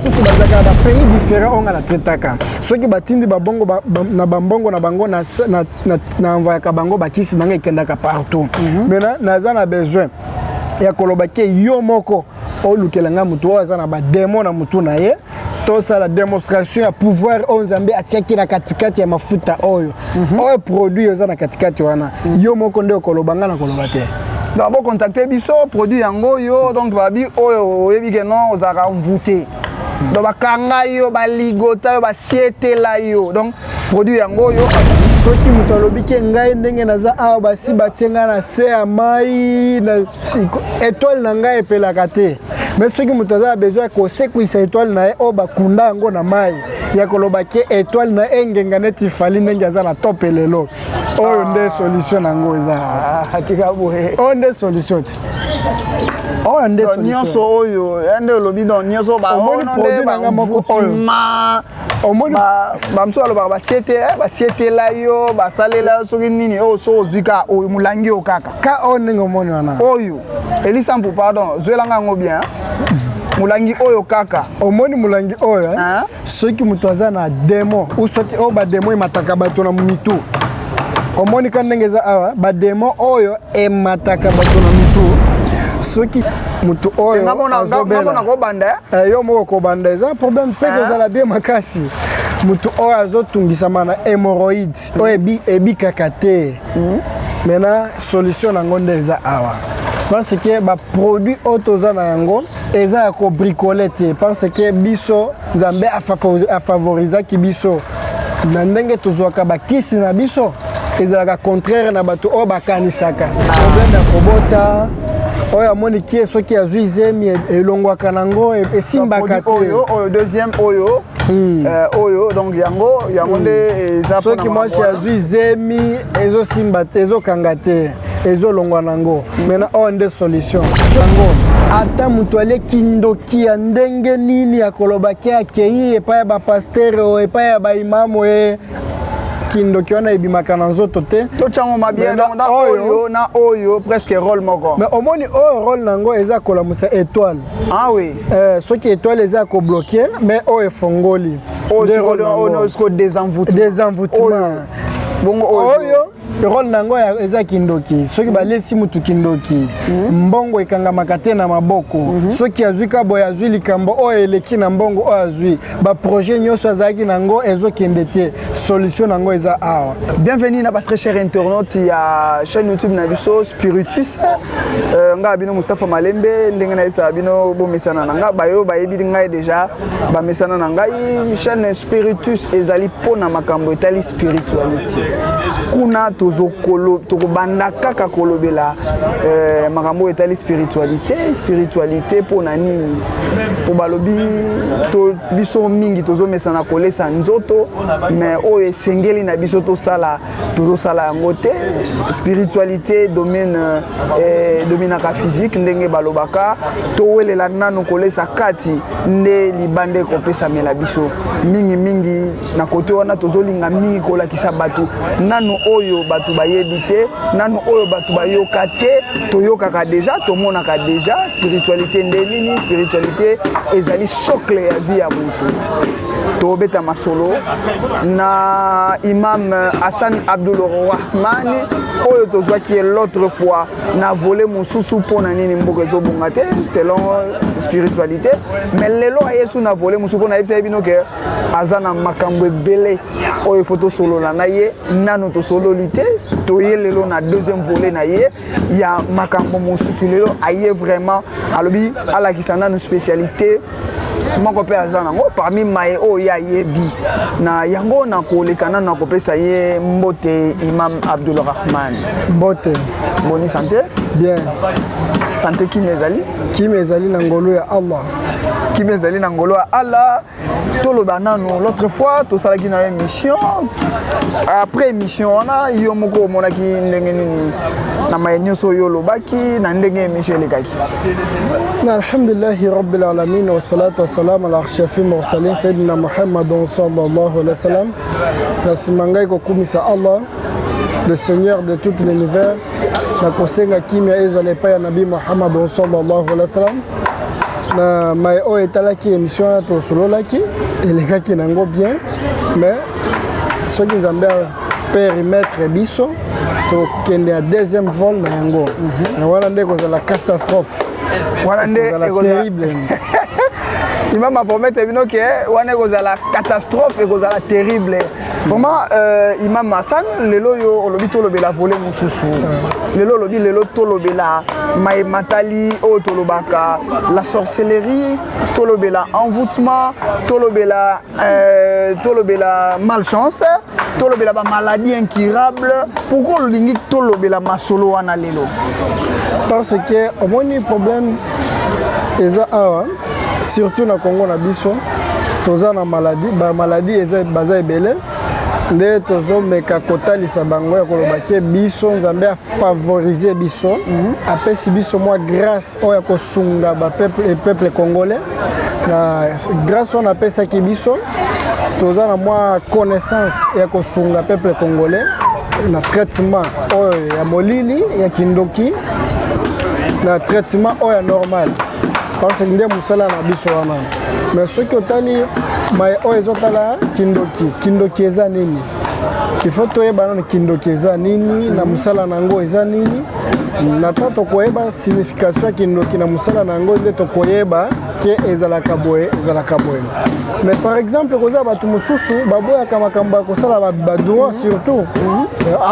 Basusu bazalaka na bapays différent oyo nga na traitaka. Soki batindi babongo ba, ba, na bambongo na bango, na, na, na, na envoyaka bango bakisi na nga ekendaka partout. Maintenant naza na besoin ya koloba ke yo moko olukela nga motu oyo aza na bademo na motu na ye, tosala démonstration ya pouvoir oyo Nzambe atiaki na katikati ya mafuta oyo. Oyo produit eza na katikati wana, yo moko nde okoloba, nga na koloba te. Donc bocontacte biso, produit yango oyo. Donc babi oyo oyebi ke non, ozalaka mvute, donc bakanga yo, baligota yo, basietela yo, donc produit yango oyo. Soki moto alobi ke ngai ndenge naza awa, basi batie ngai na se ya mai na étoile na ngai epelaka te. Mais soki moto aza na besoin ya kosekwisa étoile na ye oyo bakunda yango na mai, ya koloba ke étoile na ye engenga neti Fally ndenge aza na top lelo, oyo nde solution na yango eza. Ah, tika boye. Oyo nde solution te, oyo nde Donc, solution. Nyonso oyo ya nde olobi, donc nyonso. Omoni produit na nga moko oyo. Omoni. Bamosusu balobaka basiete, basietela yo, basalela yo soki nini. Oyo so ozwi kaka oyo molangi oyo kaka. Ka oyo ndenge omoni wana. Oyo elisampu, pardon, zwelanga yango bien, molangi oyo kaka. Omoni molangi oyo, eh? Hein? Soki moto aza na démon ou soki oyo badémon emataka bato na mitu, omoni ka ndenge eza awa, badémon oyo emataka bato na mitu, soki moto oyo ngamona azobela kobanda. Eh, yo moko kobanda eza problème mpe. Hein? Kozala bien makasi, moto oyo azotungisama na hémoroïde oyo ebikaka te, maintenant solution nango nde eza awa, parce que baproduit oyo toza na yango eza ya kobricoler te, parce que biso Nzambe afavorisaki biso na ndenge tozwaka bakisi na biso ezalaka contraire na bato oyo bakanisaka. Problème ya kobota oyo amoniki ye, soki azwi zemi elongwaka nango, esimbaka te. Oyo, oyo deuxième oyo, oyo donc yango nde eza. Soki mwasi azwi zemi ezosimba te, ezokanga te, ezolongwa nango. Maintenant oyo nde solution yango. Ata moto aleki ndoki ya ndenge nini, ya koloba ke akei epai ya bapasteur oyo, epai ya baimamu, ye kindoki wana ebimaka na nzoto te. Totyango mabien. Donc na oyo na oyo presque rôle moko. Mais omoni oyo rôle nango eza kolamusa étoile. Ah oui. Soki étoile eza kobloquer, mais oyo efongoli. Oyo siko désenvoûtement. Désenvoûtement. Bongo. Oyo rôle nango eza kindoki. Soki balesi mutu kindoki, mbongo ekangamaka te na maboko. Soki azwi ka boye, azwi likambo oyo eleki na mbongo oyo azwi, baprojet nyonso azalaki nango ezokende te, solution nango eza awa. Bienvenue na batrès cher internaute ya chaîne YouTube na biso Spiritus. Ngai bino Mustapha Malembe, ndenge nayebisaka bino, bomesana na ngai. Bayo bayebi ngai déjà, bamesana na ngai. Chaîne Spiritus ezali mpona makambo etali spiritualité. Kuna tokobanda kaka kolobela makambo oyo etali spiritualité. Spiritualité mpona nini? Mpo balobi to, biso mingi tozomesana kolesa nzoto, mais oyo esengeli na biso tosala, tozosala yango te. Spiritualité domine, dominaka physique. Ndenge balobaka, towelela nanu kolesa kati nde libanda ekopesamela biso. Mingimingi na kote wana tozolinga mingi kolakisa bato nanu oyo bato bayebi te, nanu oyo bato bayoka te. Toyokaka déjà, tomonaka déjà. Spiritualité nde nini? Spiritualité ezali socle ya vie ya moto. Tobeta masolo na imam Hassan Abdul Rahmani oyo tozwaki ye l'autre fois na volet mosusu, mpona nini mboka ezobonga te selon spiritualité. Mais lelo ayesu na volet mosusu mpona yebisa ye bino ke aza na makambo ebele oyo faut tosolola na ye. Nano tosololi te, toye lelo na deuxième volet na ye ya makambo mosusu. Lelo aye vraiment, alobi alakisa nano spécialité moko mpe aza nango parmi maye oyo ye ayebi na yango. Na koleka nano na kopesa ye mbote, imam Abdul Rahman. Mbote. Boni santé? Bien. Santé, kimi ezali? Kimi ezali na ngolu ya Allah. Kimi ezali na ngolu ya Allah. Toloba nanu, l'autre fois tosalaki na yo émission. Après émission wana, yo moko omonaki ndenge nini na maye nyonso oyo olobaki, na ndenge émission elekaki? Na alhamdulillahi rabbil alamin, wassalatu wassalam ala ashrafil mursalin, sayidina Muhammad sallallahu alaihi wasallam. Na nsima ngai kokumisa Allah, le seigneur de tout l'univers, na kosenga kimia ezala epai ya nabi Muhammad sallallahu alaihi wasallam. Na maye oyo etalaki émission wana tosololaki, elekaki nango bien, mais soki Nzambe permettre biso, tokende ya deuxième vol na yango. Na wana nde ekozala catastrophe. Wana nde ekozala terrible. Imam apromettre bino ke wana ekozala catastrophe, ekozala terrible vraiment. Imam Hassan, lelo oyo olobi tolobela volet mosusu. Lelo olobi, lelo tolobela matali oyo tolobaka la sorcellerie, tolobela envoûtement, tolobela malchance, tolobela bamaladie incurable. Pourquoi olingi tolobela masolo wana lelo? Parce que omoni, problème eza awa, surtout na Congo na biso, toza na maladie, bamaladie eza, baza ebele. Nde tozomeka kotalisa bango ya koloba ke biso, Nzambe afavorize biso, apesi biso mwa grâce oyo ya kosunga bapeuple, peuple congolais. Na grâce wana apesaki biso, toza na mwa connaissance ya kosunga peuple congolais na traitement oyo ya molili, ya kindoki, na traitement oyo ya normal, parce que nde mosala na biso wana. Mais soki otali maye oyo ezotala kindoki, kindoki eza nini? Il faut toyeba nano kindoki eza nini, na mosala na yango eza nini. Na ta tokoyeba signification ya kindoki na mosala na yango, nde tokoyeba ke ezalaka boye, ezalaka boye. Mais par exemple, koza bato mosusu baboyaka makambo ya kosala badua, surtout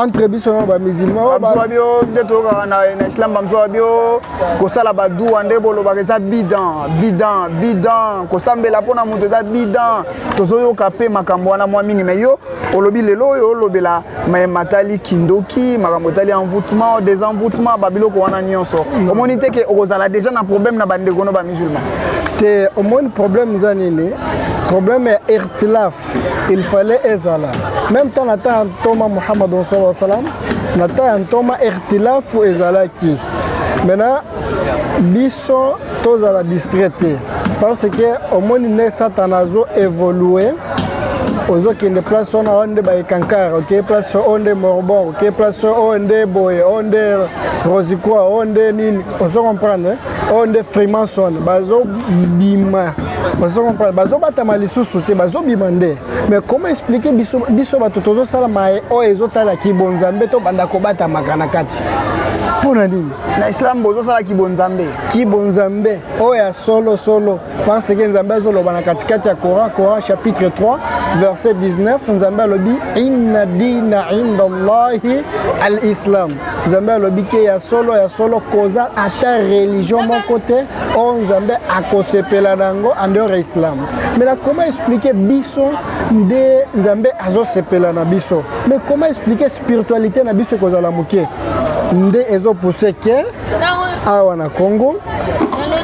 entre biso na bamusulman. Bamisusu bio nde toyokaka na islam, bamisusu bio kosala baduwa nde bolobaka eza bidan, bidan, bidan, kosambela mpona moto eza bidan. Tozoyoka mpe makambo wana mwa mingi. Mais yo olobi lelo oyo olobela matali kindoki, makambo etali envoûtement, désenvoûtement, babiloko wana nyonso. Omoni te ke okozala déjà na problème na bandeko no bamusulman? Te, omoni, problème eza nini? Problème ya ikhtilaf, il fallait ezala même temps na temps ya ntoma Muhammad sallallahu salam. Na temps ya ntoma, ikhtilafu ezalaki. Maintenant, biso tozala distrait te, parce que omoni nde Satana azo évolue. Ozokende place wana, oyo nde baekankare, oke place oyo nde morbon, oke place oyo nde boye, oyo nde rosicroix, oyo nde nini, ozo comprendre, oyo nde freemason. Bazobima, ozo comprendre, bazobatama lisusu te, bazobima nde. Mais comment expliquer biso, biso bato tozosala maye oyo ezotalaki bonzambe, tobanda kobatamaka na kati? Mpo na nini? Na islam bozosala kibonzambe? Kibonzambe oyo ya solo solo, parce que Nzambe azoloba na katikati ya Coran, Coran chapitre 3 verset 19, Nzambe alobi: "Inna dina inda Allahi al islam." Nzambe alobi ke ya solo, ya solo, koza ata religion moko te oyo Nzambe akosepela na yango en dehors ya islam. Mais na comment expliquer biso nde Nzambe azosepela na biso, mais comment expliquer spiritualité na biso ekozala moke? Nde ezopousse ke awa na Congo,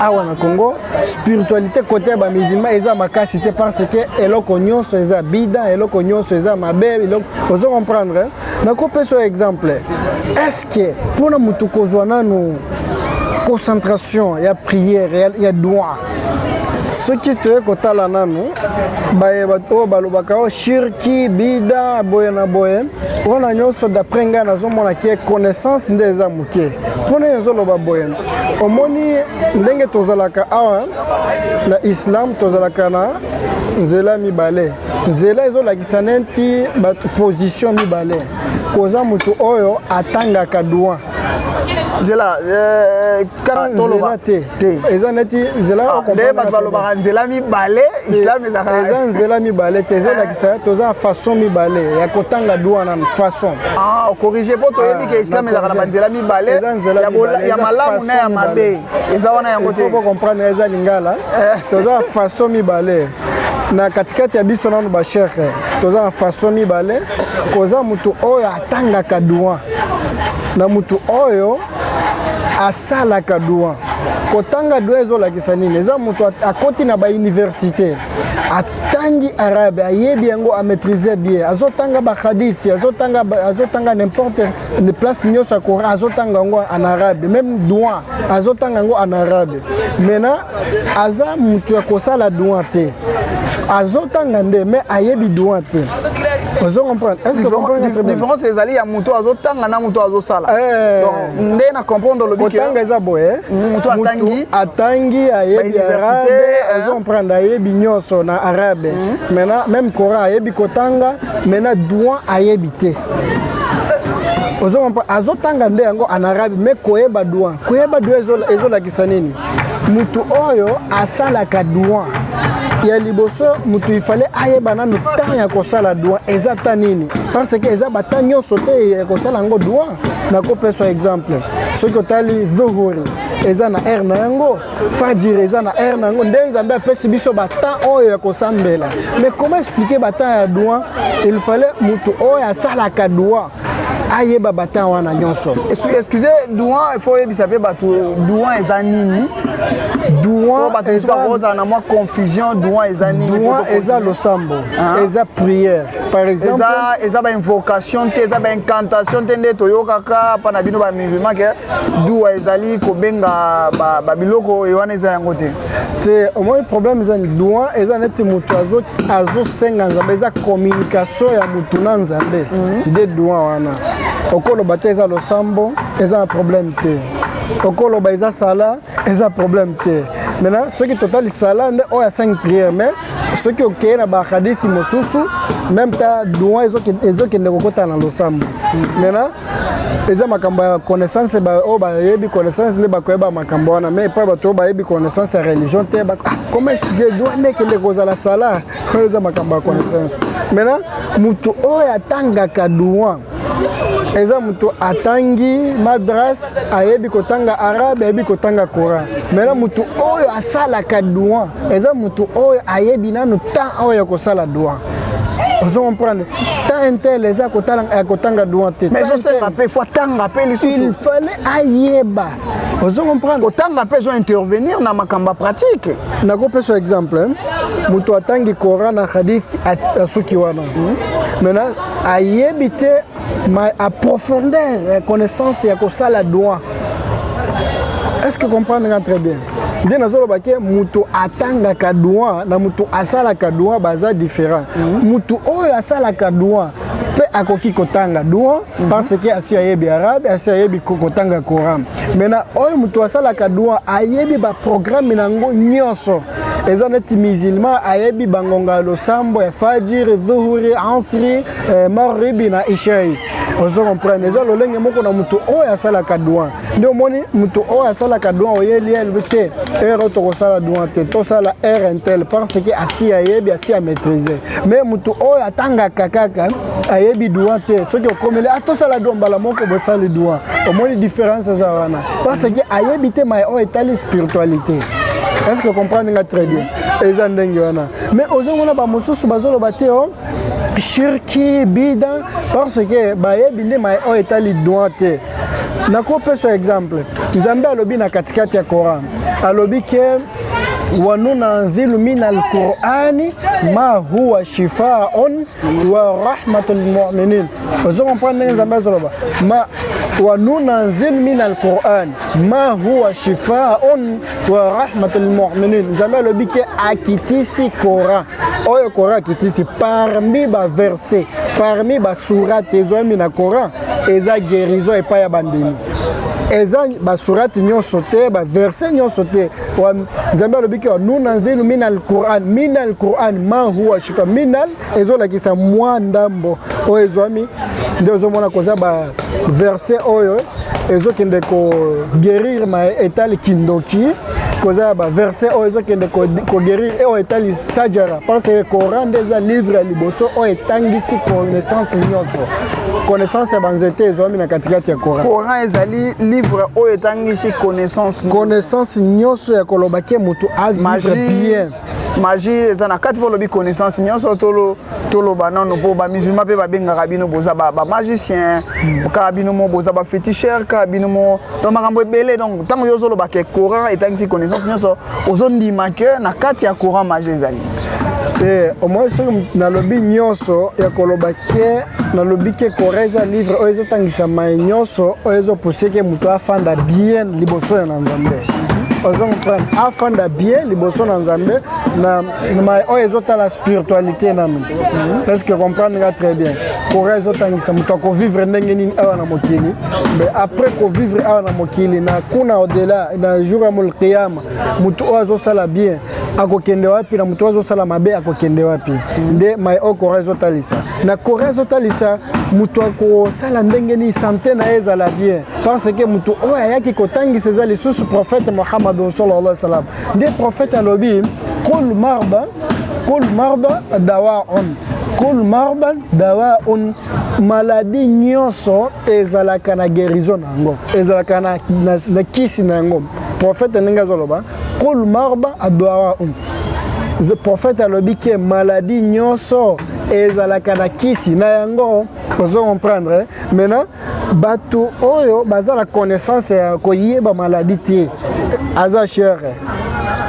awa na Congo, spiritualité côté ya bamusulman eza makasi te, parce que eloko nyonso eza bida, eloko nyonso eza mabe. Ozo comprendre? Nakopesa oyo exemple: est ce que mpona motu kozwa nanu concentration ya prière, ya dua, soki toye kotala nanu oyo balobaka oyo shirki, bida, boye na boye wana nyonso, d'après ngai nazomona ke connaissance nde eza moke. Mpona nini ezoloba boye? Omoni ndenge tozalaka awa na islam, tozalaka na nzela mibale. Nzela ezolakisa neti position mibale. Koza motu oyo atangaka dua. Nzela Nzela te, eza neti nzela. Nde bato balobaka nzela mibale, islam ezalaka. Eza nzela mibale te, ezolakisa toza na façon mibale ya kotanga dua, na façon. Corrige, mpo toyebi ke islam ezalaka na banzela mibale, ya malamu na ya mabe. Eza wana yango te. Faut comprendre, eza lingala. Toza na façon mibale na katikati ya biso nano bashekhe. Toza na façon mibale: koza motu oyo atangaka dua na motu oyo asalaka dua. Kotanga dua ezolakisa nini? Eza moto akoti na bauniversité, atangi arabe, ayebi yango, amaîtrise bien, azotanga bahadithi, azotanga n'importe place nyonso ya Coran, azotanga yango en arabe, même dua azotanga yango en arabe. Maintenant, aza moto ya kosala dua te. Azotanga nde, mais ayebi dua te. Ozo comprendre? Est-ce que comprendre très bien? Différence ezali ya moto azotanga na moto azosala. Donc nde na comprendre olobi ke kotanga eza boye. Moto atangi, atangi, ayebi arabe, ozo comprendre, ayebi nyonso na arabe. Maintenant, même Coran ayebi kotanga, maintenant droit ayebi te. Ozo comprendre? Azotanga nde yango en arabe, mais koyeba droit, koyeba droit ezolakisa nini? Mutu oyo asalaka droit ya liboso, mutu ifale ayeba nanu temps ya kosala droit eza ta nini, parce que eza bata nyonso te ya kosala yango droit. Nakopesa exemple: soki otali dhuhuri, eza na heure na yango, fajiri eza na heure na yango. Nde Nzambe apesi biso batemps oyo ya kosambela. Mais comment expliquer batemps ya droit? Il fallait mutu oyo asalaka droit ayeba batemps wana nyonso. Excusez, droit, il faut oyebisa mpe bato droit eza nini. Droit bato mosusu bakozala na mwa confusion, droit eza nini? Droit eza losambo, eza prière par exemple. Eza bainvocation te, eza baincantation te nde toyokaka mpa na bino bamusulman ke dua ezali kobenga babiloko oyo wana, eza yango te? Te, omoni, problème eza droit eza neti moto azosenga Nzambe, eza communication ya motu na Nzambe. Nde droit wana okoloba te eza losambo, eza na problème te. Okoloba eza sala, eza problème te. Maintenant, soki totali sala nde oyo ya 5 prière, mais soki okeye na bahadithi mosusu, même ta droit ezokende kokota na losambo. Maintenant, eza makambo ya connaissance. Oyo bayebi connaissance nde bakoyeba makambo wana, mais epai bato oyo bayebi connaissance ya religion te, comment expliquer droit nde ekende kozala sala? Oyo eza makambo ya connaissance. Maintenant, moto oyo atangaka droit eza moto atangi madras, ayebi kotanga arabe, ayebi kotanga Coran. Maintenant, moto oyo asalaka droit eza moto oyo ayebi nanu temps oyo ya kosala droit. Ozo comprendre? Temps un tel eza ya kotanga droit te. Mais ezosenga mpe faut atanga mpe lisusu. Il fallait ayeba, ozo comprendre? Kotanga mpe ezo intervenir na makambo ya pratique. Nakopesa exemple: moto atangi Coran na hadith, asuki wana. Maintenant, ayebi te ma a profondeur ya connaissance ya kosala droit. Est ce que comprendre nga très bien? Nde nazoloba ke moto atangaka droit na moto asalaka droit baza différent. Moto oyo asalaka droit mpe akoki kotanga droit parce que asi ayebi arabe, asi ayebi kotanga Coran. Maintenant, oyo moto asalaka droit ayebi baprogramme nango nyonso. Eza neti musulman ayebi bangonga ya losambo ya fajiri, dhuhuri, ansri, maghribi na ishai. Ozo comprendre? Eza lolenge moko na moto oyo asalaka droit. Nde omoni, moto oyo asalaka droit, oyeli ye, alobi te heure oyo tokosala droit te, tosala heure un tel, parce que asi ayebi, asi amaîtrise. Mais moto oyo atangaka kaka, ayebi droit te, soki okomeli atosala droit, mbala moko bosali droit. Omoni différence eza wana, parce que ayebi te maye oyo etali spiritualité. Est ce que comprendre nga très bien? Eza ndenge wana. Mais ozomona bamosusu bazoloba te o shirki, bida, parce que bayebi nde maye oyo etali droit te. Nakopesa exemple: Nzambe alobi na katikati ya Coran, alobi ke وننزل من القرآن ما هو شفاء ورحمة للمؤمنين. Ozo comprendre ndenge Nzambe azoloba ma وننزل من القرآن ما هو شفاء ورحمة للمؤمنين? Nzambe alobi ke akitisi Coran oyo, Coran akitisi, parmi baverset, parmi basourate ezwami na Coran, eza guérison epai ya bandimi. Eza basurate nyonso te, baverset nyonso te. Nzambe alobi ke ننزل من القرآن، من القرآن ما هو شفاء. من ال ezolakisa mwa ndambo oyo ezwami. Nde ozomona koza baverset oyo ezokende koguérir ma etali kindoki, koza ya baverset oyo ezokende koguérir oyo etali sajara, parce que Coran nde eza livre ya liboso oyo etangisi connaissance nyonso. Connaissance ya banzete ezwami na katikati ya Coran. Coran ezali livre oyo etangisi connaissance. Connaissance nyonso ya koloba ke moto avivre bien. Magie eza na kati mpo olobi connaissance nyonso. Toloba nano mpo bamusulman mpe babengaka bino boza bamagicien, kaka bino mo boza baféticheur, kaka bino mo, donc makambo ebele. Donc ntango yo ozoloba ke Coran etangisi connaissance nyonso, ozondima ke na kati ya Coran magie ezali? Te, omoi soki nalobi nyonso ya koloba ke nalobi ke Coran eza livre oyo ezotangisa mai nyonso oyo ezopuse ke moto afanda bien liboso ya na Nzambe. Ozo comprendre, afanda bien liboso na Nzambe na oyo ezotala spiritualité nanu. Est-ce que comprendre nga très bien? Coran ezotangisa moto akovivre ndenge nini awa na mokili, mais après kovivre awa na mokili, na kuna au-delà, na jour ya mulqiyama, moto oyo azosala bien akokende wapi, na moto oyo azosala mabe akokende wapi? Nde mai oyo Coran ezotalisa. Na Coran ezotalisa moto akosala ndenge nini santé na ye ezala bien, parce que moto oyo ayaki kotangisa eza lisusu prophète Mohamad sallallahu alaihi wasallam. Nde prophète alobi: kul marda, kul marda dawaun, kul mardan dawaun. Maladie nyonso ezalaka na guérison na yango, ezalaka na kisi na yango. Prophète ndenge azoloba: kul marda dawaun, prophète alobi ke maladie nyonso ezalaka na kisi na yango. Ozo comprendre? Maintenant, bato oyo baza na connaissance ya koyeba maladie te, aza chere,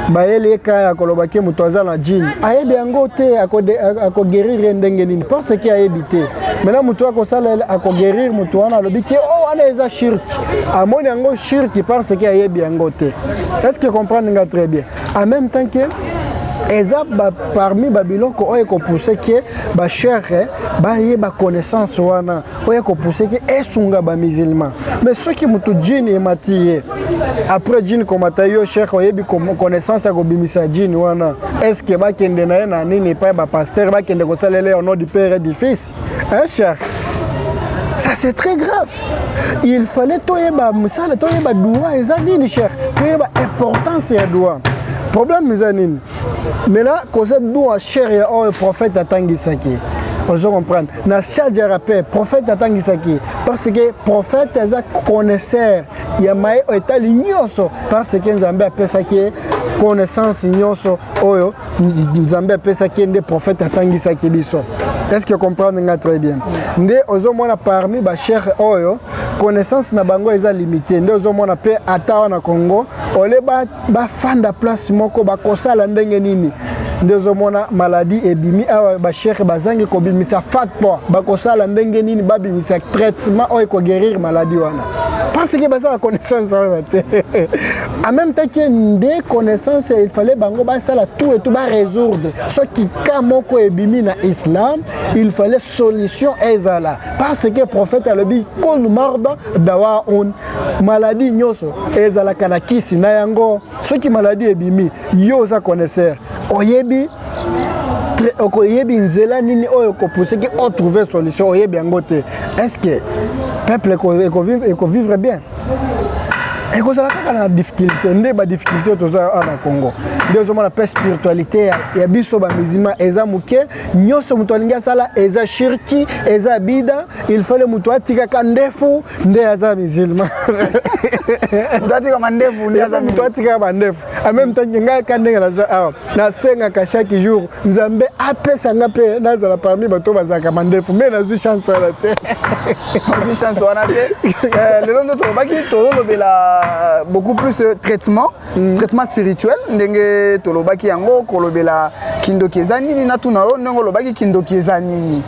bayeli ye kaka ya koloba ke moto aza na djinn, ayebi yango te, akoguérir ye ndenge nini? Parce que ayebi te. Maintenant, moto akosala, akoguérir moto wana, alobi ke o wana eza shirki, amoni yango shirki parce que ayebi yango te. Est ce que comprendre nga très bien? En même temps que eza parmi babiloko oyo ekopousse ke bacheikh bayeba connaissance wana, oyo ekopousse ke esunga bamusulman. Mais soki moto djinn emati ye, après djinn komata yo, cheikh oyebi connaissance ya kobimisa djinn wana, est ce que bakende na ye na nini epai bapasteur, bakende kosalela au nom du Père et du Fils, hein, cheikh? Ça, c'est très grave. Il fallait toyeba mosala, toyeba dua eza nini, cheikh, toyeba importance ya dua. Problème eza nini maintenant? Koza dua chere oyo prophète atangisaki, ozo comprendre? Na shajara mpe prophète atangisaki, parce que prophète aza connaisseur ya maye oyo etali nyonso, parce que Nzambe apesaki ye connaissance nyonso oyo Nzambe apesaki ye, nde prophète atangisaki biso. Est ce que comprendre nga très bien? Nde ozomona parmi bacheikh oyo connaissance na bango eza limité. Nde ozomona mpe ata wana Congo ole bafanda place moko, bakosala ndenge nini? Nde ozomona maladie ebimi awa, bacheikh bazangi kobimisa fatwa. Bakosala ndenge nini babimisa traitement oyo ekoguérir maladie wana? Parce que baza na connaissance wana te. En même temps ke nde connaissance, il fallait bango basala tout et tout, barésoudre. Soki cas moko ebimi na islam, il fallait solution ezala, parce que prophète alobi: kul marda dawaun. Maladie nyonso ezalaka na kisi na yango. Soki maladie ebimi, yo oza connaisseur, oyebi, okoyebi nzela nini oyo ekopousse otrouve solution. Oyebi yango te, est ce que peuple ekovivre bien? Ekozala kaka na difficulté. Nde badifficulté oyo toza awa na Congo, nde ozomona mpe spiritualité ya biso bamusulman eza moke. Nyonso moto alingi asala eza shirki, eza bida. Il fallait moto atikaka ndefu nde aza musulman. Moto atika mandefu nde aza. Moto atikaka bandefu. En même temps, ngai ka ndenge naza awa, nasengaka chaque jour Nzambe apesa nga mpe nazala parmi bato bazalaka mandefu, mais nazwi chance wana te. Ozwi chance wana te. Lelo nde tolobaki, tozolobela beaucoup plus traitement, traitement spirituel. Ndenge tolobaki yango, kolobela kindoki eza nini. Natuna yo, ndenge olobaki kindoki eza nini,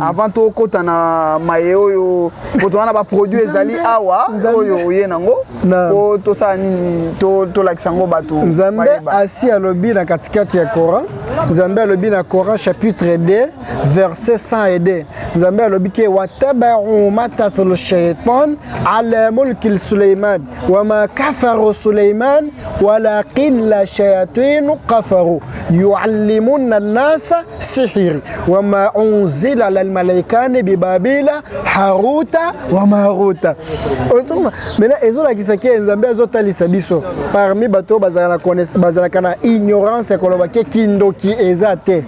avant tokɔta na maye oyo, po toza na baproduit ezali awa oyo oye nango, po tosala nini? Tolakisa yango bato. Nzambe asi alobi na katikati ya Coran. Nzambe alobi na Coran chapitre 2 verset 102, Nzambe alobi ke: watabau ma tatlu shaitan ala mulki Suleiman wama kafaru Suleiman walakin shayatinu kafaru yuallimuna nnasa sihiri wama unzila ala almalaikani bibabila Haruta wa Maruta. Maintenant, ezolakisa ke Nzambe azotalisa biso parmi bato oyo bazalaka na ignorance ya koloba ke kindoki eza te.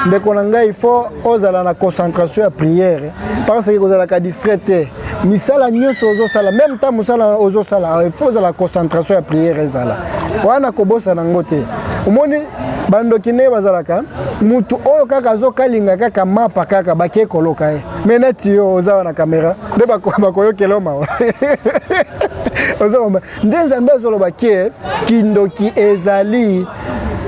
Ndeko na ngai, il faut ozala na concentration ya prière, parce que kozalaka distrait te. Misala nyonso ozosala, même temps mosala ozosala, il faut ozala concentration ya prière, ezala wana, kobosana yango te. Omoni bandoki ndenge bazalaka, mutu oyo kaka azokalinga kaka mapa, kaka bake koloka ye. Mais neti yo oza wana, caméra nde bakoyokela mawa. Ozomba nde Nzambe azoloba ke kindoki ezali.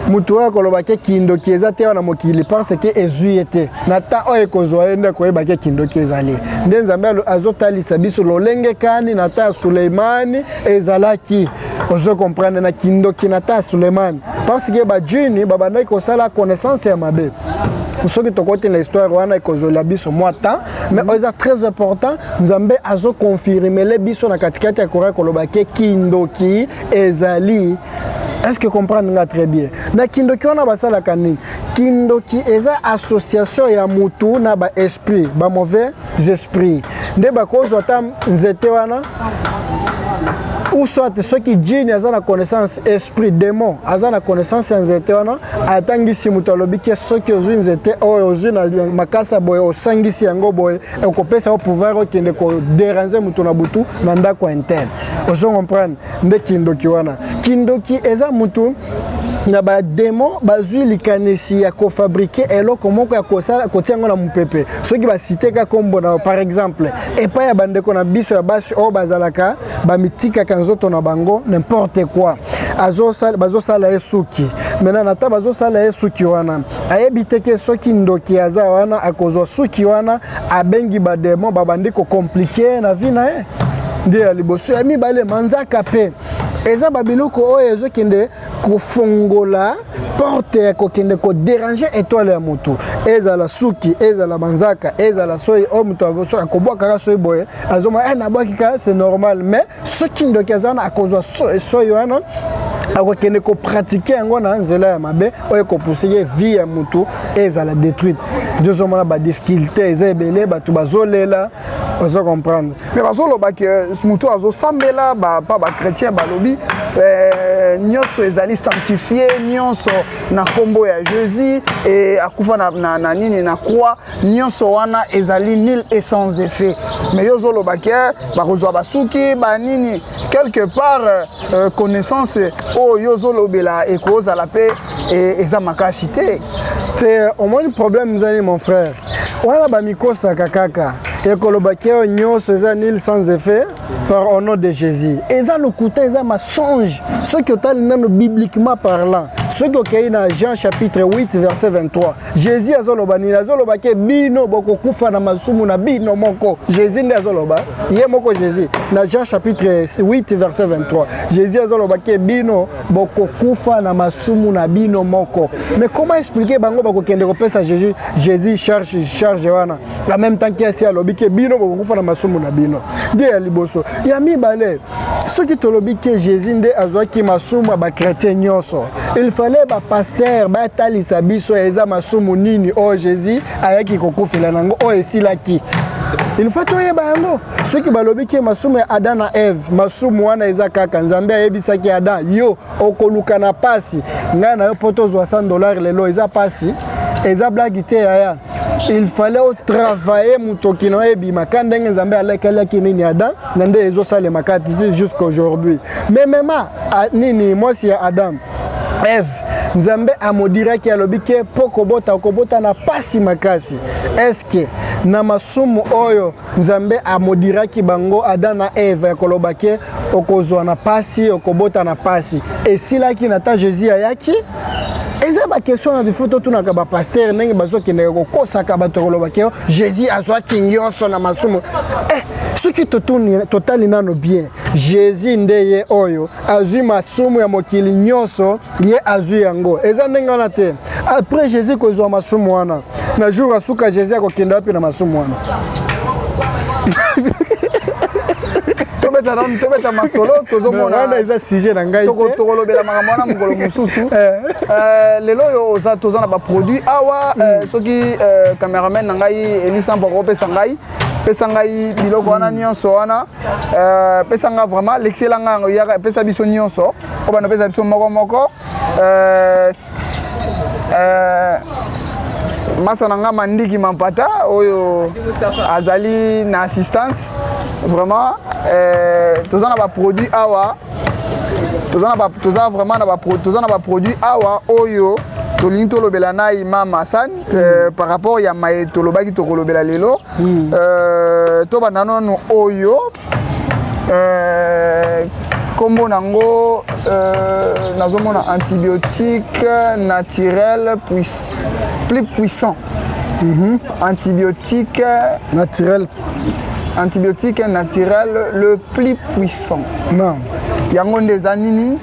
Moto oyo akoloba ke kindoki eza te wana mokili, parce que ezwi ye te na temps oyo ekozwa ye nde akoyeba ke kindoki ezali. Nde Nzambe azotalisa biso lolenge kani na temps ya Suleimani ezalaki. Ozo comprendre na kindoki na temps ya Suleimani, parce que bajini babandaki kosala connaissance ya mabe. Soki tokoti na histoire wana, ekozwela biso mwa temps, mais oyo eza très important. Nzambe azoconfirmele biso na katikati ya Coran, koloba ke kindoki ezali. Est-ce que comprendre nga très bien? Na kindoki wana basalaka nini? Kindoki eza association ya mutu na baesprit, bamauvais esprit. Nde bakozwa ata nzete wana, ou soit soki jini aza na connaissance, esprit démon aza na connaissance ya nzete wana, atangisi moto, alobi ke soki ozwi nzete oyo, ozwi na makasi boye, osangisi yango boye, ekopesa yo pouvoir okende kodéranger moto na butu na ndako interne. Ozo comprendre? Nde kindoki wana. Kindoki eza motu na badémon bazwi likanisi ya kofabriquer eloko moko ya kosala, kotia yango na mopepe. Soki basite ka nkombo na, par exemple, epai ya bandeko na biso ya basi oyo bazalaka bamitikaka nzoto na bango n'importe quoi, bazosala ye suki. Maintenant, na ta bazosala ye suki wana, ayebi te ke soki ndoki aza wana, akozwa suki wana, abengi badémon, babandi kocompliquer na vie na ye. Nde ya liboso. Ya mibale, manzaka mpe eza babiloko oyo ezokende kofongola porte ya kokende kodéranger étoile ya motu. Ezala suki, ezala banzaka, ezala soi oyo moto akobwakaka soi boye, azomona eh, nabwaki kaka, c'est normal. Mais soki ndoki aza wana, akozwa soi wana, akokende kopratiquer yango na nzela ya mabe oyo ekopousser ye, vie ya motu ezala détruite. Nde ozomona badifficulté eza ebele, bato bazolela. Ozo comprendre? Mais bazoloba ke motu azosambela, pa bachrétien balobi nyonso ezali sanctifié, nyonso na nkombo ya Jésus e akufa na nini, na croix, nyonso wana ezali nul et sans effet. Mais yo ozoloba ke bakozwa basuki banini. Quelque part connaissance oyo yo ozolobela ekozala mpe eza makasi te. Te, omoni, problème ezali, mon frère, wana bamikosaka kaka. Ekolobaki oyo nyonso eza nul sans effet par au nom de Jésus, eza lokuta, eza mensonge. Soki otali nano bibliquement parlant, soki okei na Jean chapitre 8 verset 23, Jésus azoloba nini? Azoloba ke bino bokokufa na masumu na bino moko. Jésus nde azoloba, ye moko Jésus, na Jean chapitre 8 verset 23, Jésus azoloba ke bino bokokufa na masumu na bino moko. Mais comment expliquer bango bakokende kopesa Jésus charge wana, en même temps kiasi alobi ke bino bokokufa na masumu na bino? Nde ya liboso. Ya mibale, soki tolobi ke Jésus nde azwaki masumu ya bachrétien nyonso, il fallait bapasteur batalisa biso eza masumu nini oyo Jésus ayaki kokufela nango, oyo esilaki. Il faut toyeba yango. Soki balobi ke masumu ya Adam na Eve, masumu wana eza kaka Nzambe ayebisaki Adam: yo okoluka na pasi, ngai na yo mpo tozwa 100 $ lelo eza pasi, eza blague te yaya. Il fallait otravailler motoki na yo ebima ka ndenge Nzambe alekelaki nini Adam, na nde ezosalema kati jusqu'aujourd'hui. Mais mema nini, mwasi ya Adam, Eve, Nzambe amaudiraki, alobi ke mpo kobota, okobota na pasi makasi. Eske na masumu oyo Nzambe amaudiraki bango, Adam na Eve, ya koloba ke okozwa na pasi, okobota na pasi, esilaki na ta Jésus ayaki? Eza baquestion na ifo totunaka bapasteur ndenge bazokendeka kokosaka bato, koloba ke Jésus azwaki nyonso na masumu. Soki totali nano bien, Jésus nde ye oyo azwi masumu ya mokili nyonso, ye azwi yango. Eza ndenge wana te? Après Jésus kozwa masumu wana, na jour asuka, Jésus akokende wapi na masumu wana? Tobeta nanu, tobeta masolo. Tozomona wana eza sujet na ngai. Tokolobela makambo wana mokolo mosusu. Lelo oyo toza na baproduit awa. Soki cameraman na ngai Elisampo akopesa ngai, pesa ngai biloko wana nyonso wana, pesa ngai vraiment, lekisela ngai yango, yaka pesa biso nyonso oyo bana, pesa biso moko moko. Masa na nga Mandiki Mampata oyo azali na assistance vraiment. Toza na baproduit awa, toza vraiment na toza na baproduit awa oyo tolingi tolobela na Imam Hassan par rapport ya maye tolobaki tokolobela lelo. Tobanda nanu oyo. Kombo nango nazomona antibiotique naturel plus puissant. Antibiotique naturel. Antibiotique naturel le plus puissant. Non. Yango nde eza nini?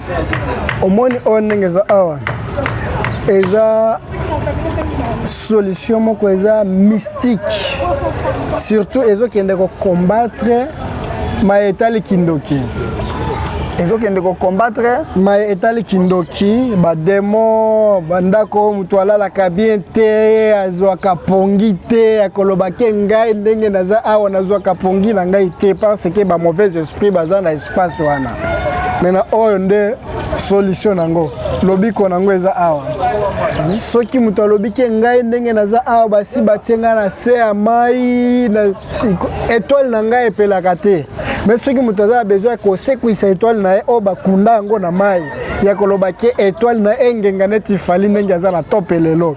Omoni oyo ndenge eza awa, eza solution moko eza mystique, surtout ezokende kocombattre maye etali kindoki. Ezokende kocombattre maye etali kindoki, badémons, bandako oyo moto alalaka bien te, azwaka pongi te, akoloba ke ngai ndenge naza awa nazwaka pongi na ngai te, parce que bamauvais esprit baza na espace wana. Maintenant oyo nde solution nango, lobiko nango eza awa. Soki moto alobi ke ngai ndenge naza awa, basi batie ngai na se ya mai na étoile na ngai epelaka te. Mais soki moto aza na besoin ya kosekwisa étoile na ye oyo bakunda yango na mai, ya koloba ke étoile na ye engenga neti Fally ndenge aza na top lelo,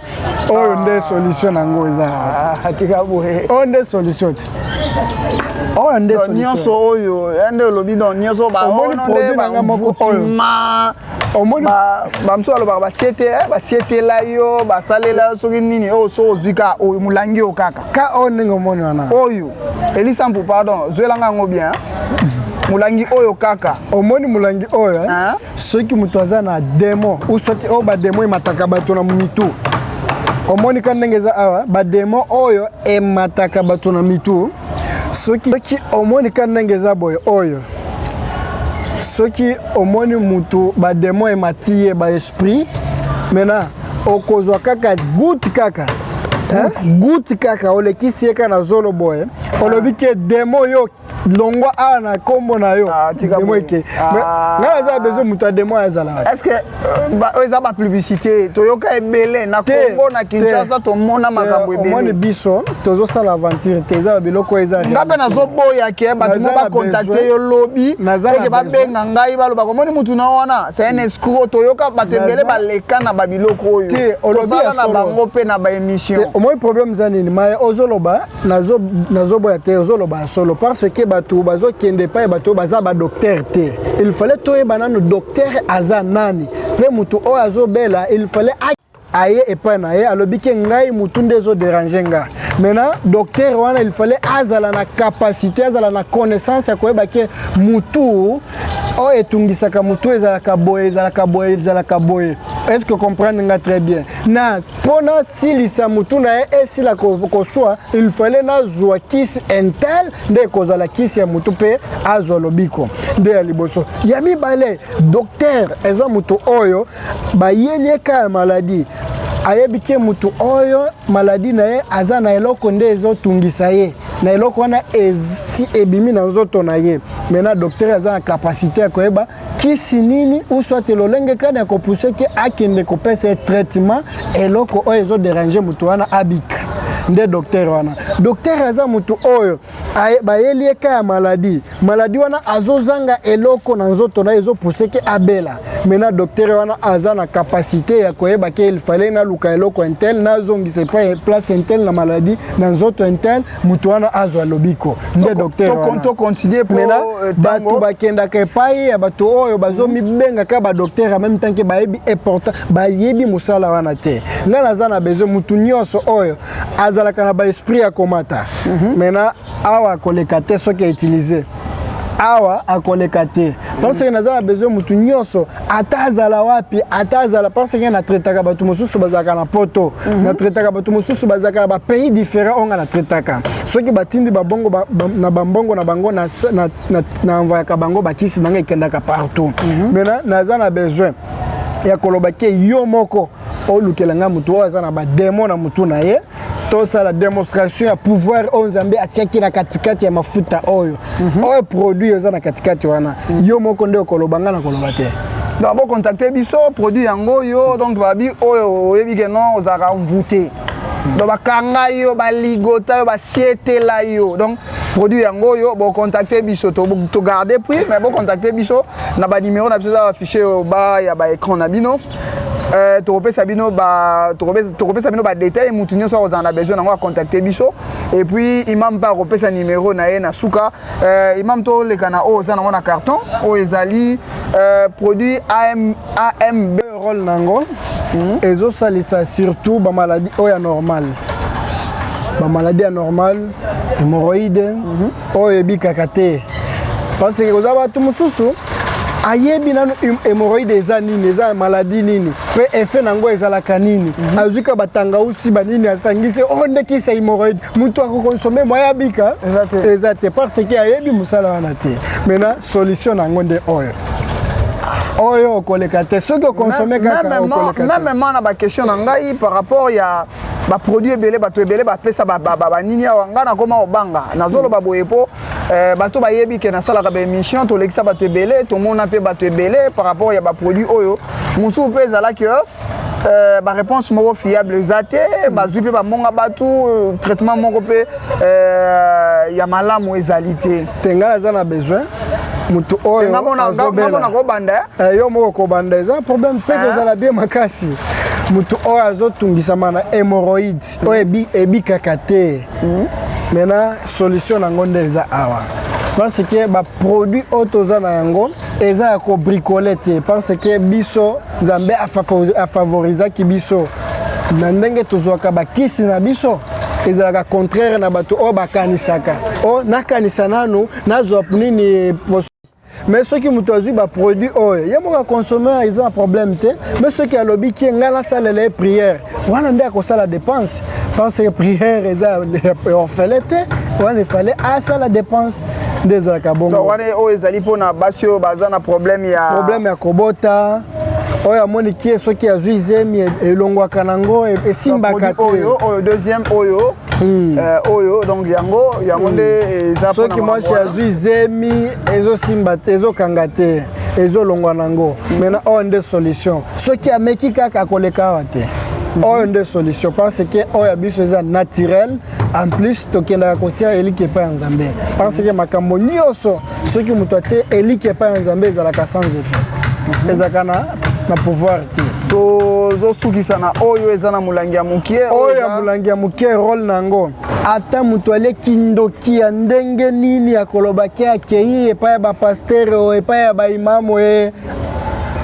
oyo nde solution nango eza awa. Ah, tika boye. Oyo nde solution te, oyo nde Donc, solution. Nyonso oyo ya nde olobi, donc nyonso Omoni baono nde produit na nga moko oyo. bamvutuma. Omoni. Bamosusu balobaka basiete, basietela yo, basalela yo soki nini. Oyo so ozwi kaka oyo molangi oyo kaka. Ka oyo ndenge omoni wana. Oyo Elisampu, pardon, zwelanga yango bien, molangi oyo kaka. Omoni molangi oyo, eh? Hein? Soki moto aza na démon ou soki oyo badémons emataka bato na mitu, omoni ka ndenge eza awa, badémons oyo emataka bato na mitu, soki omoni ka ndenge eza boye oyo, soki omoni mutu badémons emati ye, baesprit, maintenant okozwa kaka goutte kaka, hein? Goutte kaka, olekisi ye kaka na zolo boye, olobi ke démon yo, longwa awa na nkombo na yo. Ah, tika démon boye. eke. Ah. Ngai naza besoin moto ya démon azalaka. Est ce que oyo eza bapublicité? Toyoka ebele na Te, Congo, na te. Kinshasa, tomona makambo Omoni, ebele. biso tozosala aventure te, eza babiloko oyo eza Nga mpe nazoboya ke bato mo Naza na bacontacte besoin. yo lobi Naza na oke besoin. babenga ngai, balobaka omoni mutu na wana, c'est un escroc. Toyoka bato ebele baleka na babiloko oyo. Te, olobi Tosala ya na solo. bango mpe na baémission. Te, omoni problème eza nini? Maye ozoloba, nazoboya te, ozoloba ya solo, parce que bato bazokende epai bato oyo baza badocteur te. Il fallait toyeba nanu docteur aza nani, mpe motu oyo azobela, il fallait aye epai na ye, alobi ke ngai mutu nde ezodéranger nga. Maintenant docteur wana, il fallait azala na capacité, azala na connaissance ya koyeba ke mutu oyo etungisaka mutu ezalaka boye, ezalaka boye, ezalaka boye. Est ce que comprendre nga très bien? Na mpo nasilisa mutu na ye esila koswa, il fallait nazwa kisi un tel nde ekozala kisi ya mutu mpe azwa lobiko. Nde ya liboso. Ya mibale, docteur eza mutu oyo bayeli ye ka ya maladie, ayebi ke mutu oyo maladie na ye aza na eloko nde ezotungisa ye, na eloko wana esi ebimi na nzoto na ye. Maintenant docteur aza na capacité ya koyeba kisi nini ou soit lolenge kani ya kopousser ke akende kopesa ye traitement, eloko oyo ezodéranger motu wana abika. Nde docteur wana. Docteur aza motu oyo bayeli ye ka ya maladie, maladie wana azozanga eloko na nzoto na ye ezopousser ke abela. Maintenant docteur wana aza na capacité ya koyeba ke il fallait naluka eloko un tel, nazongisa epai place un tel na maladie na nzoto un tel, motu wana azwa lobiko. Nde docteur wana. Tocontinue po Maintenant bato ntango bakendaka epai ya bato oyo bazomibengaka badocteur, en même temps ke bayebi important, bayebi mosala wana te. Ngai naza na besoin motu nyonso oyo azalaka na baesprit ya komata. Maintenant awa akoleka te, soki autiliser awa akoleka te, parce que naza na besoin motu nyonso, ata azala wapi, ata azala, parce que natraitaka bato mosusu bazalaka na poto, natraitaka bato mosusu bazalaka na bapays différent. Oyo nga natraitaka, soki batindi babongo na bambongo na bango, na envoyaka bango bakisi na nga, ekendaka partout. Maintenant naza na besoin ya koloba ke yo moko olukela nga motu oyo aza na badémons na motu na ye, tosala démonstration ya pouvoir oyo Nzambe atiaki na katikati ya mafuta oyo. Oyo produit eza na katikati wana, yo moko nde okoloba, nga na koloba te. Donc bocontacte biso, produit yango oyo. Donc babi oyo oyebi ke non, ozalaka envoûté, donc bakanga yo, baligota yo, basietela yo, donc produit yango oyo, bocontacte biso. Togarde prix, mais bocontacte biso na banuméro na biso eza affiché au bas ya baécran na bino. Tokopesa bino badétail. Mutu nyonso akozala na besoin nango, acontacte biso. Et puis imam mpe akopesa numéro na ye na suka. Imam, toleka na oyo oza nango na carton. Oyo ezali produit AM, AMB. Rôle nango ezosalisa surtout bamaladi oyo ya normal, bamaladi ya normal, hémorroïde oyo ebikaka te, parce que koza bato mosusu ayebi nano hémorroïde eza nini, eza maladi nini, mpe effet nango ezalaka nini. Azwi ka batangausi banini, asangisi oyo nde kisi ya hémorroïde. Moto akoconsommer, moya abika Eza te. Eza te, parce que ayebi mosala wana te. Maintenant, solution nango nde oyo. Oyo okoleka te soki oconsommer kaka, okoleka te. Mêmement na baquestion na ngai par rapport ya baproduit ebele, bato ebele bapesa banini awa, ngai nakoma kobanga. Nazoloba boye mpo bato bayebi ke nasalaka baémission, tolekisa bato ebele, tomona mpe bato ebele par rapport ya baproduit oyo. Mosusu mpe ezalaki baréponse moko fiable eza te, bazwi mpe bamonga bato, traitement moko mpe ya malamu ezali te. Te, ngai naza na besoin motu oyo azobela kobanda. Yo moko kobanda eza problème mpe kozala bien makasi. Motu oyo azotungisama na hémorroïde oyo ebikaka te, maintenant solution nango nde eza awa, parce que baproduit oyo toza na yango eza ya kobricoler te, parce que biso Nzambe afavorisaki biso na ndenge tozwaka bakisi na biso. Ezalaka contraire na bato oyo bakanisaka o nakanisa nanu nazwa nini. Mais soki moto azwi baproduit oyo, ye moko aconsommer, eza na problème te. Mais soki alobi kie ngai nasalela ye prière, wana nde akosala dépense, parce que prière eza orphelin te. Wana efale asala dépense, nde ezalaka bongo. Wana oyo ezali mpona basi oyo baza na problème ya Problème ya kobota, oyo amoni kie soki azwi zemi, elongwaka nango, esimbaka te. Oyo deuxième oyo, oyo donc yango nde eza. Soki mwasi azwi zemi, ezosimba te, ezokanga te, ezolongwa nango. Maintenant oyo nde solution. Soki ameki kaka, akoleka awa te. Oyo nde solution, parce que oyo ya biso eza naturel. En plus tokendaka kotia eliki epai ya Nzambe, parce que makambo nyonso, soki moto atie eliki epai ya Nzambe, ezalaka sans effet, ezalaka na pouvoir te. Tozosukisa na oyo eza na molangi ya mokie. Oyo ya molangi ya mokie, rôle na yango, ata moto aleki ndoki ya ndenge nini, akolobaki akei epai ya bapasteur o epai ya baimamu e,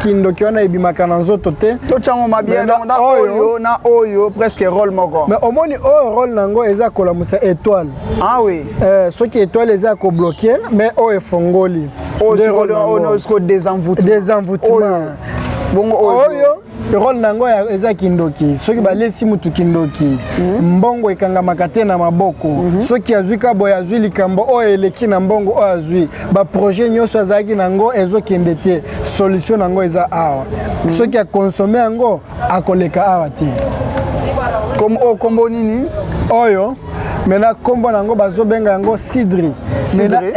kindoki wana ebimaka na nzoto te. Totyango mabie. Donc na oyo na oyo presque rôle moko. Mais omoni oyo, rôle nango eza kolamusa étoile. Ah oui. Soki étoile eza kobloquer, mais oyo efongoli. Oyo désenvoûtement. Désenvoûtement. Bongo oyo, rôle nango eza kindoki. Soki balesi mutu kindoki, mbongo ekangamaka te na maboko. Soki azwi ka boye, azwi likambo oyo eleki na mbongo oyo azwi, baprojet nyonso azalaki nango ezokende te. Solution nango eza awa. Soki aconsommer yango, akoleka awa te. Oyo kombo nini? Oyo maintenant, nkombo nango bazobenga yango cidri. Maintenant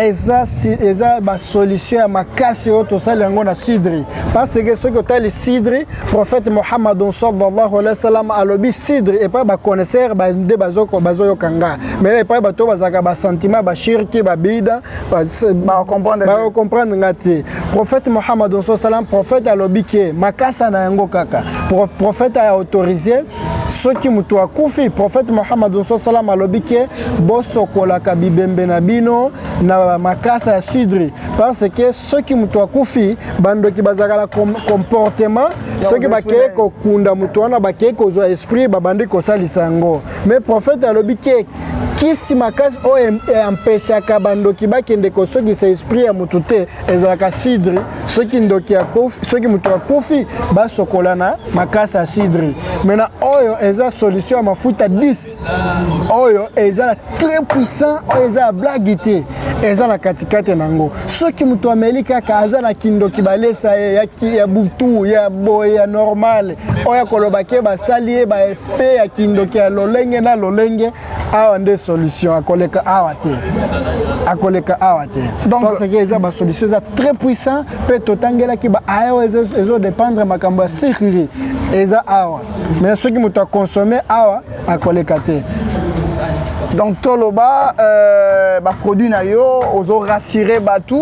eza basolution ya makasi oyo tosali yango na cidri, parce que soki otali cidri, prophète Mohamad sallallahu alaihi wasallam alobi cidri epai baconnaisseur nde bazoyoka nga. Mais epai bato oyo bazalaka basentiment, bashirki, babida, bakocomprendre nga te. Prophète Mohamad sallam, prophète alobi ke makasa na yango kaka, prophète aautorisé, soki moto akufi, prophète Mohamad salam alobi ke bosokolaka bibembe na bino na makasa ya cidri, parce que soki moto akufi, bandoki bazalaka na comportement, soki bakei kokunda moto wana, bakei kozwa esprit, babandi kosalisa yango. Mais prophète alobi ke kisi makasi oyo empêchaka bandoki bakende kosokisa esprit ya motu te ezalaka cidri. Soki ndoki akufi, soki moto akufi, basokola na makasi ya cidri. Maintenant oyo eza solution ya mafuta 10. Oyo eza na très puissant, oyo eza ya blague te. Eza na katikati nango. Soki moto ameli kaka, aza na kindoki, balesa ye ya butu, ya boye, ya normal, oyo akoloba ke basali ye baeffet ya kindoki ya lolenge na lolenge, awa nde solution. Akoleka awa te, akoleka awa te, parce que eza basolution eza très puissant. Mpe totangelaki baaya oyo ezodépendre makambo ya sihiri eza awa. Mais soki moto aconsommer awa, akoleka te. Donc toloba baproduit na yo, ozo rassurer bato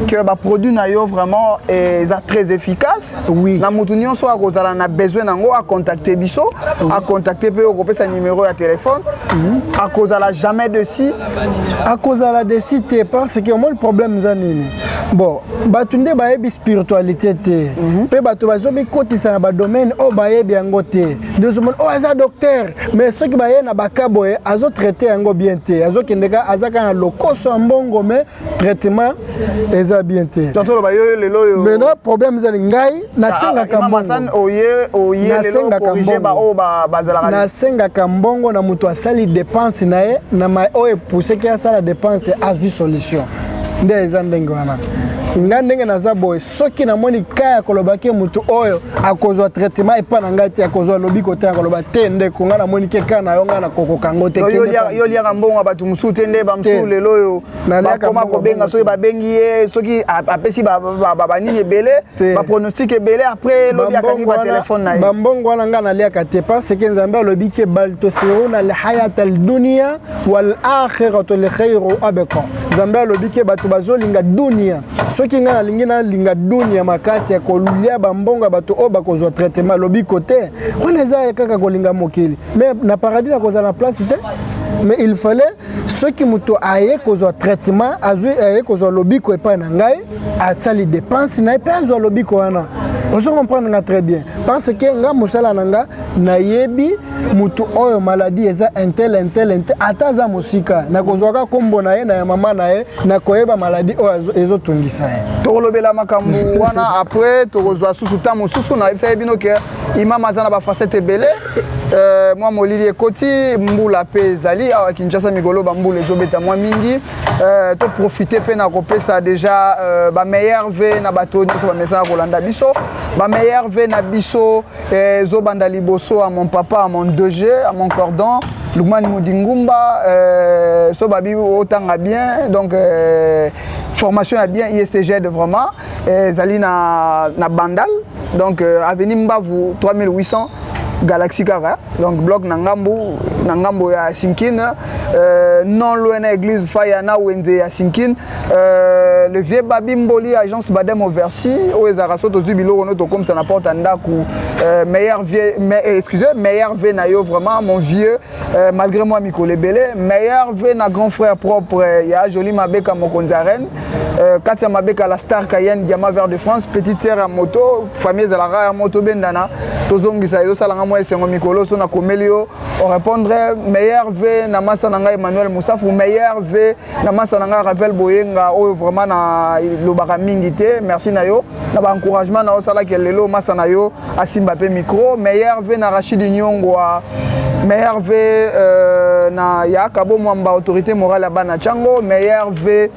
que baproduit na yo vraiment eza très efficace. Oui. Na motu nyonso akozala na besoin nango, acontacte biso, acontacte mpe okopesa numéro ya téléphone, akozala jamais déçu. Akozala déçu te, parce que omoni, problème eza nini? Bon, bato nde bayebi spiritualité te, mpe bato bazomikotisa na badomaine oyo bayebi yango te. Nde ozomona oyo aza docteur, mais soki baye na baka boye, azotraite yango bien te, azokende ka aza kaka na lokoso ya mbongo, mais traitement eza bien te. Donc toloba yo lelo oyo Maintenant, problème ezali, ngai nasengaka Imam Hassan, mbongo. Oye lelo Nasengaka corrige mbongo. baoyo bazalaka. Nasengaka mbongo na moto asali dépense na ye na ma oyo epuseki asala dépense, azwi solution. Nde eza ndenge wana. Ngai ndenge naza boye, soki namoni ka ya koloba ke motu oyo akozwa traitement epa na ngai te, akozwa lobiko te, akoloba te, ndeko, ngai namoni ke ka na yo, ngai nakokoka yango te. Yo Kende yo liaka mbongo ya bato mosusu te, nde bamosusu Te. lelo oyo Naliaka bakoma mbongo kobenga bongo soki te. babengi ye, soki apesi banini ebele, Te. bapronostic ebele, après lobi akangi Bambongo wana- batelefone na ye. Bambongo wana ngai naliaka te, parce que Nzambe alobi ke bal tuthiruna alhayata aldunia wal akhiratu lkhairu abqa. Nzambe alobi ke bato bazolinga dunia. Soki ngai nalingi nalinga dunia makasi ya kolia bambongo ya bato oyo bakozwa traitement lobiko te, wana eza kaka kolinga mokili, mais na paradis nakozala na place te. Mais il fallait, soki moto aye kozwa traitement, azwi, aye kozwa lobiko epai na ngai, asali dépense na ye mpe azwa lobiko wana. Ozo comprendre nga très bien, parce que nga mosala na nga, nayebi motu oyo maladie eza un tel, un tel, un tel, ata aza mosika, nakozwaka nkombo na ye na ya mama na ye, nakoyeba maladie oyo ezotungisa ye. Tokolobela makambo wana après, tokozwa susu ta mosusu. Nayebisa ye bino ke imam aza na bafacette ebele. Mwa molili ekoti, mbula mpe ezali awa Kinshasa, mikolo bambula ezobeta mwa mingi. Toprofite mpe na kopesa déjà bameilleurs vœux na bato nyonso bamesana kolanda biso. Bameilleurs vœux na biso ezobanda liboso à mon papa, à mon DG, à mon cordon Lukmani Mudingumba. So babi otanga bien, donc formation ya bien, ISTG vraiment ezali na Bandal, donc avenue Mbavu 3800 Galaxy kaka, donc bloc na ngambu, na ngambo ya Sinkine, non loin na église Faya na wenze ya Sinkine. Le vieux Babi Mboli, agence Badem Oversi, oyo ezalaka so tozwi biloko no tokomisa na porte ya ndako. Meilleur vieux, mais, excusez, meilleur vœu na yo vraiment, mon vieux, malgré moi mikolo ebele. Meilleur vœu na grand frère propre ya Joli Mabeka, mokonzi ya reine, kati ya Mabeka, la star Cayenne, diamant vert de France, petite sœur ya moto, famille ezalaka ya moto bendana, tozongisa ezosalanga mwa esengo mikolo so nakomeli yo orépondre. Meilleur vœu na masa na ngai Emmanuel Mosafu. Meilleur vœu na masa na ngai Ravel Boyenga, oyo vraiment na lobaka mingi te. Merci na yo na baencouragement na yo osalaki lelo masa na yo asimba mpe micro. Meilleur vœu na Rachid Nyongwa. Meilleur vœu na Yaka Bomwamba, autorité morale ya bana Tiango. Meilleur vœu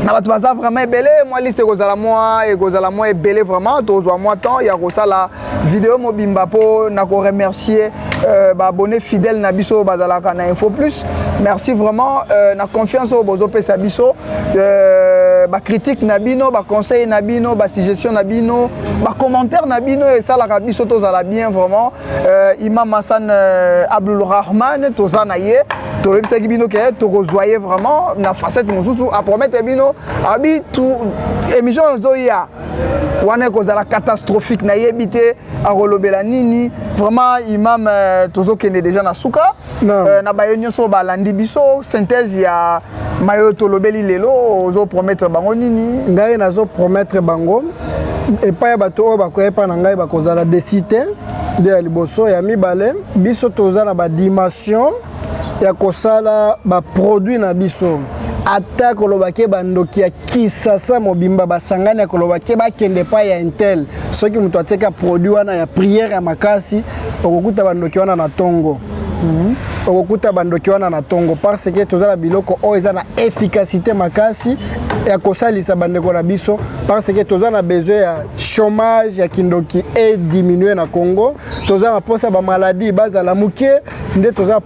na bato baza vraiment ebele. Mwa liste ekozala mwa ebele vraiment. Tozwa mwa temps ya kosala video mobimba mpo na koremercier baabonné fidèle na biso oyo bazalaka na Info Plus. Merci vraiment na confiance oyo bozopesa biso, bacritique na bino, baconseil na bino, basuggestion na bino, bacommentaire na bino esalaka biso tozala bien vraiment. Imam Hassan Abdul Rahman, toza na ye, tolobisaki bino ke tokozwa ye vraiment na facette mosusu. Apromettre bino abi émission ezoya wana ekozala catastrophique, nayebi te akolobela nini vraiment. Imam, tozokende déjà na suka. Na baye nyonso oyo balandi biso, synthèse ya mayo tolobeli lelo, ozopromettre bango nini? Ngai nazopromettre bango, epai ya bato oyo bakoya epai na ngai, bakozala déçu te. Nde ya liboso. Ya mibale, biso toza na badimension ya kosala baproduit na biso. Ata koloba ke bandoki ya Kisasa mobimba basangani ya koloba ke bakende epai ya un tel, soki moto atieka produit wana ya prière ya makasi, okokuta bandoki wana na ntongo, okokuta bandoki wana na ntongo, parce que toza na biloko oyo eza na efficacité makasi ya kosalisa bandeko na biso, parce que toza na besoin ya chômage ya kindoki ediminue na Congo. Toza na mposa bamaladi bazala moke. Nde toza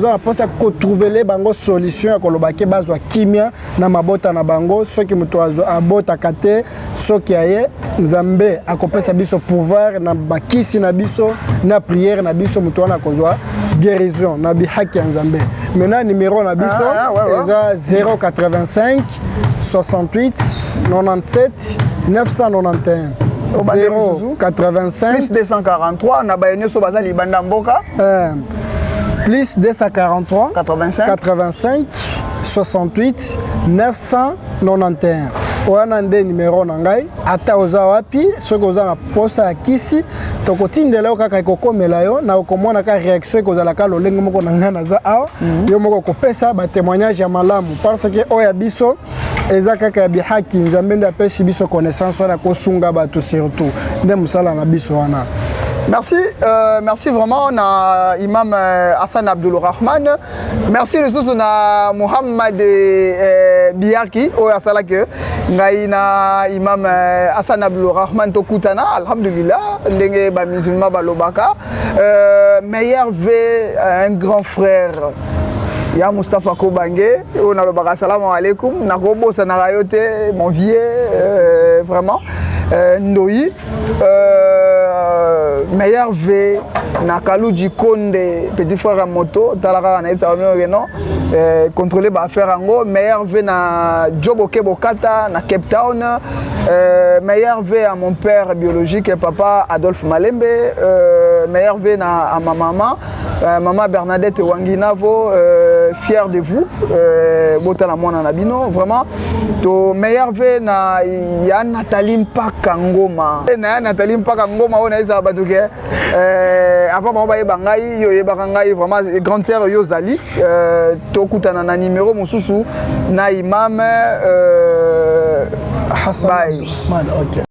na mposa kotrouvele bango solution ya koloba ke bazwa kimia na mabota na bango. Soki moto abotaka te, soki aye, Nzambe akopesa biso pouvoir na bakisi na biso, na prière na biso, moto wana akozwa Guérison na bihaki ya Nzambe. Maintenant, numéro na biso Ah, ouais. eza 085 68 97 991. Obandeli lisusu? 085 Plus 243 na baye nyonso baza libanda mboka. Plus 243 85 85 68 991. Wana nde nimero na ngai. Ata oza wapi, soki oza na posa ya kisi, tokotindela yo kaka, ekokomela yo na okomona ka réaction ekozala ka lolenge moko na ngai naza awa. Yo moko okopesa batémoignage ya malamu, parce que oyo ya biso eza kaka ya bihaki. Nzambe nde apesi biso connaissance wana kosunga bato, surtout nde mosala na biso wana. Merci, merci vraiment na Imam Hassan Abdul Rahman. Merci lisusu na Muhammad Biaki oyo asalaki ngai na Imam Hassan Abdul Rahman tokutana. Alhamdulillah, ndenge ba musulman balobaka. Meilleur v un grand frère ya Mustapha Kobange oyo nalobaka salamu alaikum, nakobosanaka yo te, mon vieux, vraiment ndoi. Meilleur v na Kaluji Konde, petit frère ya moto, tala kaka nayebisaka bino ke non, contrôler baaffaire yango. Meilleur v na Joboke Bokata na Cape Town. Meilleur v à mon père biologique, papa Adolphe Malembe. Meilleur v na à ma maman, maman Bernadette Wanginavo, fier de vous, botala mwana na bino vraiment. To meilleur v na ya Nathalie Mpaka Ngoma, na ya Nathalie Mpaka Ngoma oyo nayebisaka bato ke avant bango bayeba ngai, yo oyebaka ngai. Vraiment, grande sœur, yo ozali. Tokutana na numéro mosusu na imam. Hassan. Bye. Man, okay.